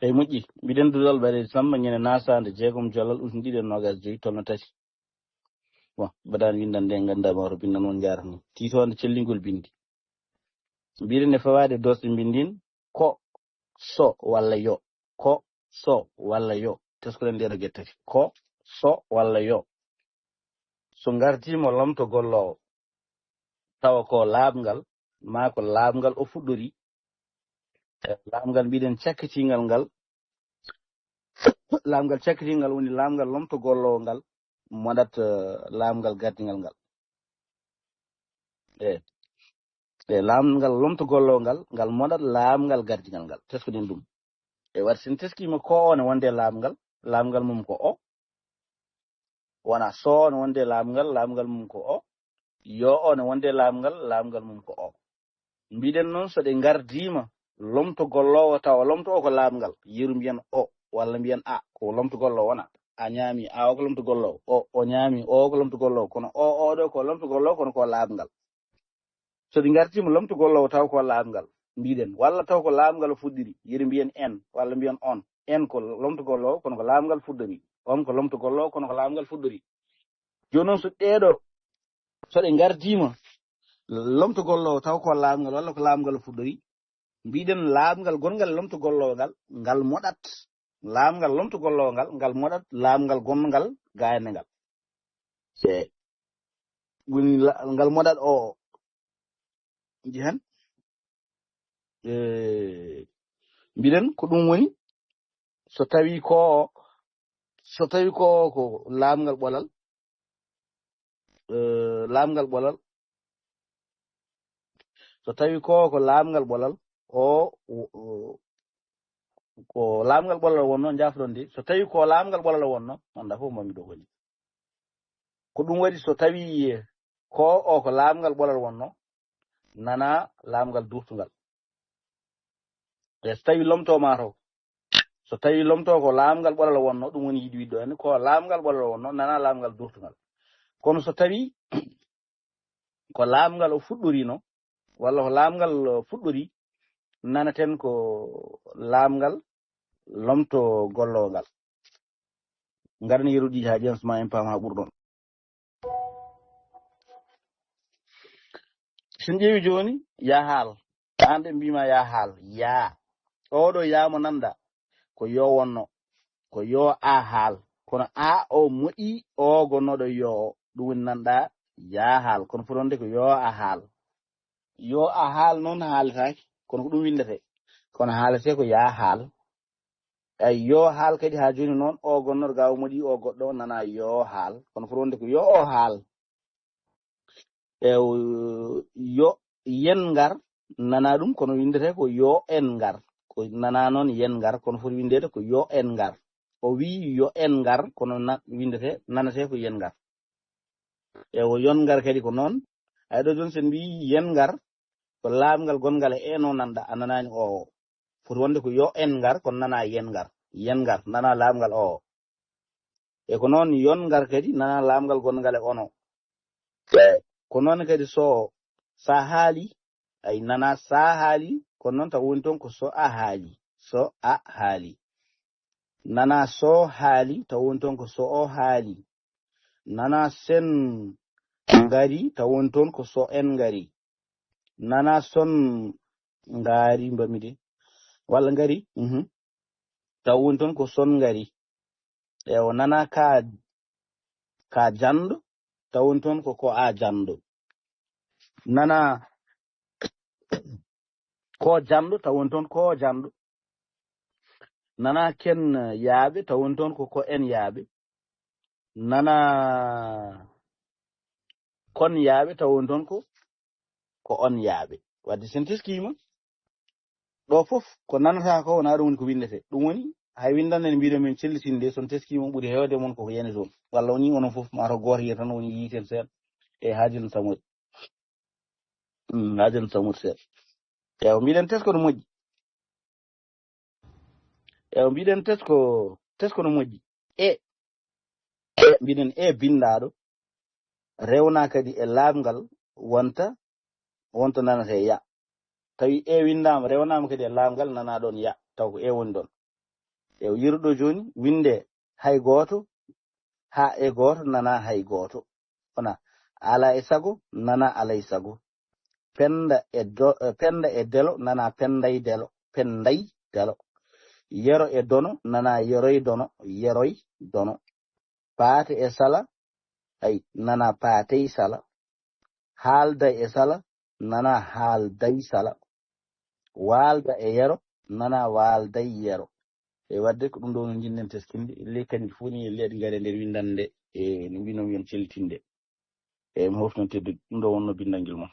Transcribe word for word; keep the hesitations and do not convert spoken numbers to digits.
Eyi, moƴƴi. Mbiɗen duɗal ɓaleeji Samba, ñande nasaande jeegom jolal ujunere ɗiɗi e noogas joyi, tolno tati. Bon, mbaɗaani winndannde, en nganndaa ma to binndan won njaarani. Tiitoonde cellingol binndi. Mbiɗen e fawaade doosɗe binndin, ko, so, walla yo. Ko, so, walla yo. Teskoɗen ɗee ɗoo geɗe tati. Ko, so, walla yo. So ngardiima lomto golloowo, tawa ko laaɓngal, maa ko laaɓngal o fuɗɗori. E laaɓngal mbiɗen cakkitiingal ngal, laaɓngal cakkitiingal woni laaɓngal lomto golloowo ngal moɗat, eh, laaɓngal gardingal ngal. E, e laaɓngal lomto golloowo ngal, ngal moɗat laaɓngal gardingal ngal. Teskoɗen ɗum. E waɗi, so en teskiima ko o ne wonde laaɓngal, laaɓngal mum ko o. Wona so o ne wonde laaɓngal, laaɓngal mum ko o. Yo o ne wonde laaɓngal, laaɓngal mum ko o. Mbiɗen noon, so ɗe ngardiima, lomto golloowo tawa lomto o ko laaɓngal, yeru mbiyen o, walla mbiyen a, ko lomto golloowo wona. A ñaami, a o ko lomto golloowo, o, o ñaami, o ko lomto golloowo, kono o, o ɗo ko lomto golloowo, kono ko laaɓngal. So ɗi ngartiima lomto golloowo taw ko laaɓngal, mbiɗen, walla taw ko laaɓngal o fuɗɗiri, yeru mbiyen en, walla mbiyen on. En ko lomto golloowo, kono ko laaɓngal fuɗɗori. On ko lomto golloowo, kono ko laaɓngal fuɗɗori. Jooni noon, so ɗee ɗoo, so ɗe ngardiima, lomto golloowo taw ko laaɓngal, walla ko laaɓngal o fuɗɗori, mbiɗen laaɓngal gonngal e lomto golloowo ngal, ngal moɗat. Laaɓngal lomto golloowo ngal, ngal moɗat laaɓngal gonngal gaynde ngal. Se woni la-, ngal moɗat o, o. Njihen? E, mbiɗen ko ɗum woni, so tawi ko, so tawi ko, ko laaɓngal ɓolal, e, laaɓngal ɓolal, so tawi ko, ko laaɓngal ɓolal, o, o, o, ko laaɓngal ɓolal wonno, njaafɗon de, so tawi ko laaɓngal ɓolal wonno, annda fof mami ɗo woni. Ko ɗum waɗi so tawi ko o ko laaɓngal ɓolal wonno, nana laaɓngal durtungal. E so tawi lomto ma to, so tawi lomto ko laaɓngal ɓolal wonno, ɗum woni yiɗi wiɗɗo en, ko laaɓngal ɓolal wonno, nana laaɓngal durtungal. Kono so tawi ko laaɓngal o fuɗɗorino, walla ko laaɓngal o fuɗɗori, nanaten ko laaɓngal lomto golloowo ngal. Ngaɗen yeru ɗiɗi haa ƴen, so ma en paam haa ɓurɗon. So en ƴeewi jooni, yaa haal. Aan ɗe mbiima yaa haal. Yaa. Oɗo yaa mo nanɗa. Ko yo wonno. Ko yo a haal. Kono a o moɗi o gonnoɗo yo o. Ɗum woni nanɗa yaa haal. Kono foti wonde ko yo a haal. Yo a haal noon haaletaake. Kono ko ɗum winndete. Kono haaletee ko yaa haal. Eyi, yo haal kadi haa jooni noon, o gonnoɗo ga o moɗi o goɗɗo o nana yo haal. Kono foti wonde ko yo o haal. E o, yo yen ngar, nana ɗum, kono winndete ko yo en ngar. Ko nana noon yen ngar, kono foti winndeede ko yo en ngar. O wii yo en ngar, kono na-, winndete, nanetee ko yen ngar. E o yon ngar kadi ko noon. Ay ɗo jooni so en mbii yen ngar, ko laaɓngal gonngal e en o nanɗa, a nanaani o o. Foti wonde ko yo en ngar, kono nana yen ngar. Yen ngar, nana laaɓngal o o. E ko noon yon ngar kadi, nana laaɓngal gonngal e on o. Ko noon kadi so sa haali, ay nana sa haali, kono noon taw woni toon ko so a haali. So a haali. Nana so haali, taw woni toon ko so o haali. Nana sen ngari, taw woni toon ko so en ngari. Nana son ngari, mbami de. Walla ngari, mhm. Taw woni toon ko son ngari. Ewa, nana ka, ka janɗo, taw woni toon ko ko a janɗo. Nana ko janɗo, taw woni toon ko janɗo. Nana ken yaaɓe, taw woni toon ko ko en yaaɓe. Nana kon yaaɓe, taw woni toon ko, ko on yaaɓe. Wadde sen teskiima, ɗo fof ko nanata ko, wona ɗum woni ko winndete. Ɗum woni, hay winndande nde mbiɗo min cellitinde, son teskiima ɓuri heewde mon koko yani toon. Walla woni onon fof, ma to gooto yiya tan woni yiiten seeɗa. E haajil no tamori. Mm, haajil no tamori seeɗa. Ewa, mbiɗen tesko no moƴƴi. Ewa, mbiɗen tesko, tesko no moƴƴi. E, e, mbiɗen e binndaaɗo, rewna kadi e laaɓngal wonta, wonta nanata e ya. Tawi e winndaama, rewnaama kadi e laaɓngal, nana ɗoon ya, taw ko e woni ɗoon. E yirɗo jooni, winde hay gooto, haa e gooto, nana hay gooto. Wona ala e sago, nana alay sago. Penda e do, eh, penda e delo, nana penday delo, penday delo. Yero e dono, nana yeroy dono, yeroy dono. Paate e sala, ay, nana paatey sala. Haalda e sala, nana haalday sala. Waalda e yero, nana waalday yero. E wadde ko ɗum ɗo no njiɗɗen teskinde, ley kañum fof ni, leyɗe ngare nder winndannde, e no mbino yon cellitinde. E mi hoftan teddude, ɗum ɗo wonno binndangel mon.